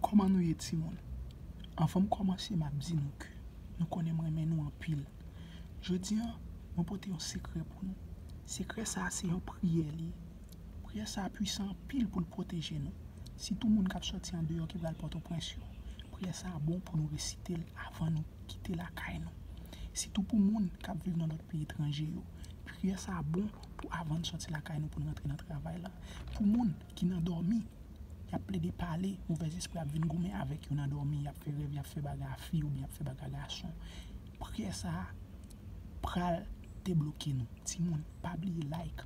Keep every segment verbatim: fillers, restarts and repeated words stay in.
Kòman nou ye, timoun? Anvan m kòmanse, m ap di nou ke nou konnen m renmen nou anpil. Jodi a, mwen pote yon sekrè pou nou. Sekrè sa a se yon priyè li ye. Priyè sa a pwisan anpil pou l pwoteje nou. Sitou moun k ap sòti andeyò ki pral Pòtoprens yo. Priyè sa a bon pou nou resite l avan nou kite lakay nou. Sitou pou moun k ap viv nan lòt peyi etranje yo. Priyè sa a bon pou avan n sòti lakay nou pou n rantre nan travay la. Pou moun ki nan dòmi, y ap plede pale, movèzespri ap vin goumen avèk yo nan dòmi, y ap fè rèv, y ap fè bagay a fi oubyen y ap fè bagay a gason. Priyè sa a pral debloke nou. Timoun, pa bliye like,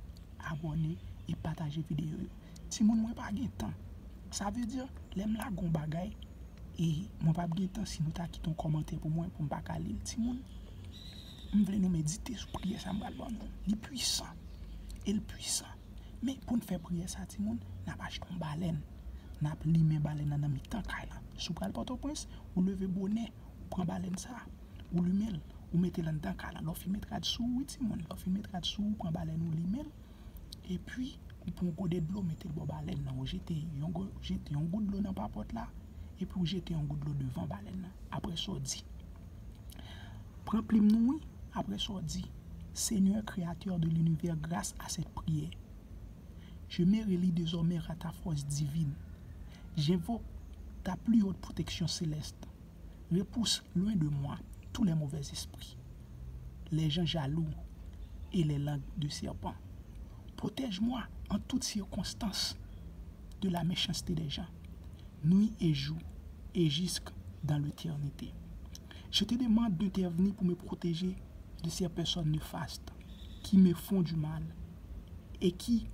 abòne e pataje videyo yo. Timoun, mwen pa gen tan. Sa vle di, lè m lage yon bagay, e mwen p ap gen tan si nou ta kite yon kòmantè pou mwen, pou m pa ka li l. Timoun, m vle nou medite sou priyè sa m pral ban nou. Li pwisan. E l pwisan. Men pou n fè priyè sa, timoun, n ap achte yon balèn. N ap limen balèn nan nan mitan kay la. Si w pral Pòtoprens, ou leve bonè, ou pran balèn sa, ou limen l, ou mete l anndan kay la. Lè w fin met rad sou ou, wi, timoun, lè w fin met rad sou ou, ou pran balèn ou limen l. Epi, ou pran yon gode dlo, mete l bò balèn nan. Ou jete yon gwo, jete yon gout dlo nan papòt la, epi ou jete yon gout dlo devan balèn nan. Apre sa, w di, pran plim nou, wi. Apre sa, w di, Seigneur, créateur de l'univers, grâce à cette prière, je me relie désormais à ta force divine. J'invoque ta plus haute protection céleste. Repousse loin de moi tous les mauvais esprits, les gens jaloux et les langues de serpent. Protège-moi en toutes circonstances de la méchanceté des gens, nuit et jour, et jusque dans l'éternité. Je te demande d'intervenir pour me protéger de ces personnes néfastes qui me font du mal et qui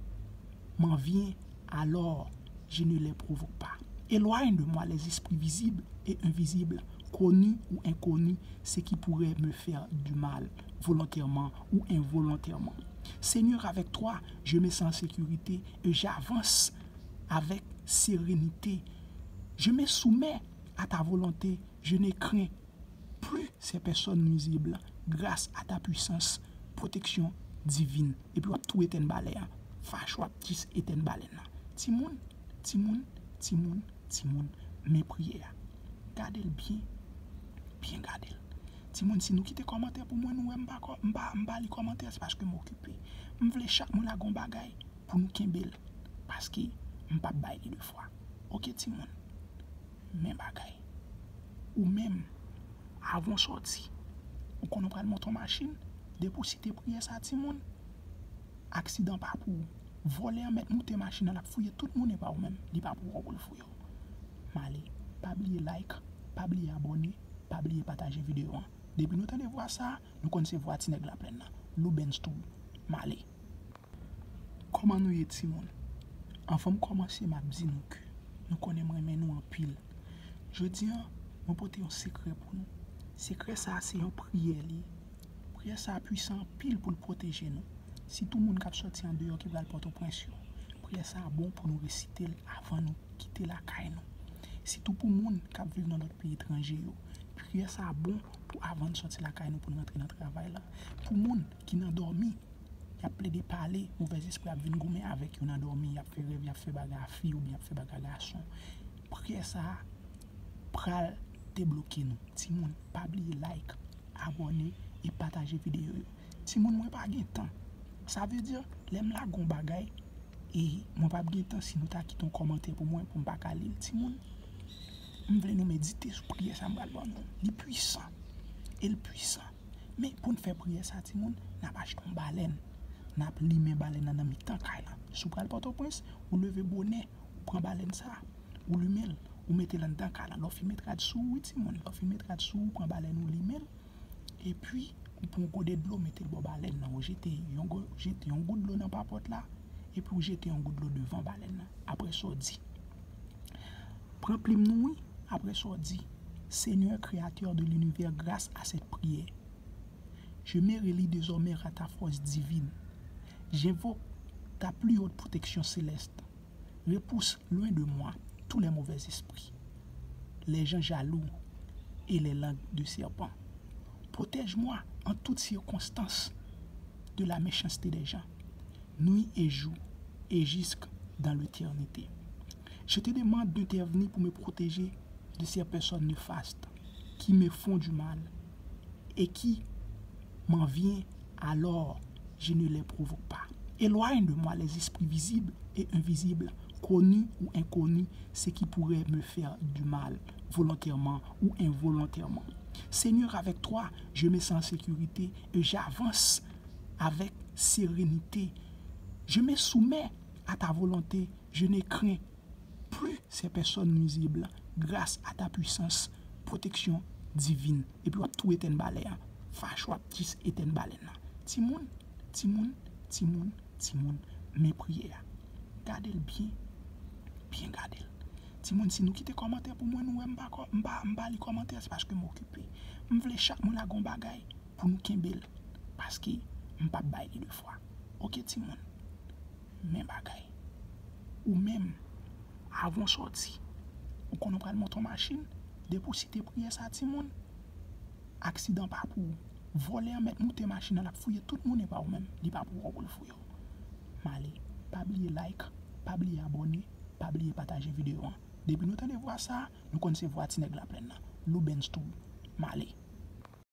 m'envient, alors je ne les provoque pas. Éloigne de moi les esprits visibles et invisibles, connus ou inconnus, ceux qui pourraient me faire du mal, volontairement ou involontairement. Seigneur, avec toi, je me sens en sécurité et j'avance avec sérénité. Je me soumets à ta volonté, je ne crains plus ces personnes nuisibles grâce à ta puissance, protection divine. Epi w ap tou etèn balèn an. Fache w ap jis etèn balèn nan. Timoun, timoun, timoun, timoun. Men priyè a. Gade l byen. Byen gade l. Timoun, si nou kite kòmantè pou mwen, nou wè m pa, m pa, m pa li kòmantè, se paske m okipe. M vle chak mwen lage yon bagay pou nou kenbe l. Paske m p ap bay li de fwa. Oke, timoun. Men bagay. Ou menm, avan w sòti, ou konnen w pral monte yon machin, depi w site priyè sa, timoun, aksidan pa pou ou. Vòlè an mèt moute machin nan, l ap fouye tout moun, e pa ou menm. Li pa pou ou pou l fouye w. M ale. Pa bliye like, pa bliye abòne, pa bliye pataje videyo an. Depi nou tande vwa sa, nou konn se vwa ti nèg Laplèn nan. Loubens Toub. M ale. Kòman nou ye, timoun? Anvan m kòmanse, m ap di nou ke nou konnen m renmen nou anpil. Jodi a, mwen pote yon sekrè pou nou. Sekrè sa a se yon priyè li ye. Priyè sa a pwisan anpil pou l pwoteje nou. Sitou moun k ap sòti andeyò ki pral Pòtoprens yo. Priyè sa a bon pou nou resite l avan nou kite lakay nou. Sitou pou moun k ap viv nan lòt peyi etranje yo. Priyè sa a bon pou avan n sòti lakay nou pou n rantre nan travay la. Pou moun ki nan dòmi, y ap plede pale, movèzespri ap vin goumen avèk yo nan dòmi, y ap fè rèv, y ap fè bagay a fi oubyen y ap fè bagay a gason. Priyè sa a pral debloke nou. Timoun, pa bliye like, abòne e pataje videyo yo. Timoun, mwen pa gen tan. Sa vle di, lè m lage yon bagay, e mwen p ap gen tan si nou ta kite yon kòmantè pou mwen, pou m pa ka li l. Timoun, m vle nou medite sou priyè sa m pral ban nou. Li pwisan. E l pwisan. Men pou n fè priyè sa, timoun, n ap achte yon balèn. N ap limen balèn nan nan mitan kay la. Si w pral Pòtoprens, ou leve bonè, ou pran balèn sa, ou limen l, ou mete l anndan kay la. Lè w fin met rad sou ou, wi, timoun, lè w fin met rad sou ou, ou pran balèn ou limen l. Epi, ou pran yon gode dlo, mete l bò balèn nan. Ou jete yon gwo, jete yon gout dlo nan papòt la, epi ou jete yon gout dlo devan balèn nan. Apre sa, w di, pran plim nou, wi. Apre sa, w di, Seigneur, créateur de l'univers, grâce à cette prière, je me relie désormais à ta force divine. J'invoque ta plus haute protection céleste. Repousse loin de moi tous les mauvais esprits, les gens jaloux et les langues de serpent. Protège-moi en toutes circonstances de la méchanceté des gens, nuit et jour, et jusque dans l'éternité. Je te demande d'intervenir pour me protéger de ces personnes néfastes qui me font du mal et qui m'en viennent, alors je ne les provoque pas. Éloigne de moi les esprits visibles et invisibles, connus ou inconnus, ceux qui pourraient me faire du mal volontairement ou involontairement. Seigneur, avec toi, je me sens en sécurité et j'avance avec sérénité. Je me soumets à ta volonté, je ne crains plus ces personnes nuisibles grâce à ta puissance, protection divine. Epi w ap tou etèn balè a. Fache w ap jis etèn balèn nan. Timoun, timoun, timoun, timoun, men priyè a. Gade l byen, byen gade l. Timoun, si nou kite kòmantè pou mwen, nou wè m pa, m pa, m pa li kòmantè, se paske m okipe. M vle chak mwen lage yon bagay pou nou kenbe l. Paske m p ap bay li de fwa. Oke, timoun. Men bagay. Ou menm, avan w sòti, ou konnen w pral monte yon machin, depi w site priyè sa, timoun, aksidan pa pou ou. Vòlè an mèt moute machin nan, l ap fouye tout moun, e pa ou menm. Li pa pou ou pou l fouye w. M ale. Pa bliye like, pa bliye abòne, pa bliye pataje videyo an. Depi nou tande vwa sa, nou konn se vwa ti nèg Laplèn nan. Loubens Toul. M ale.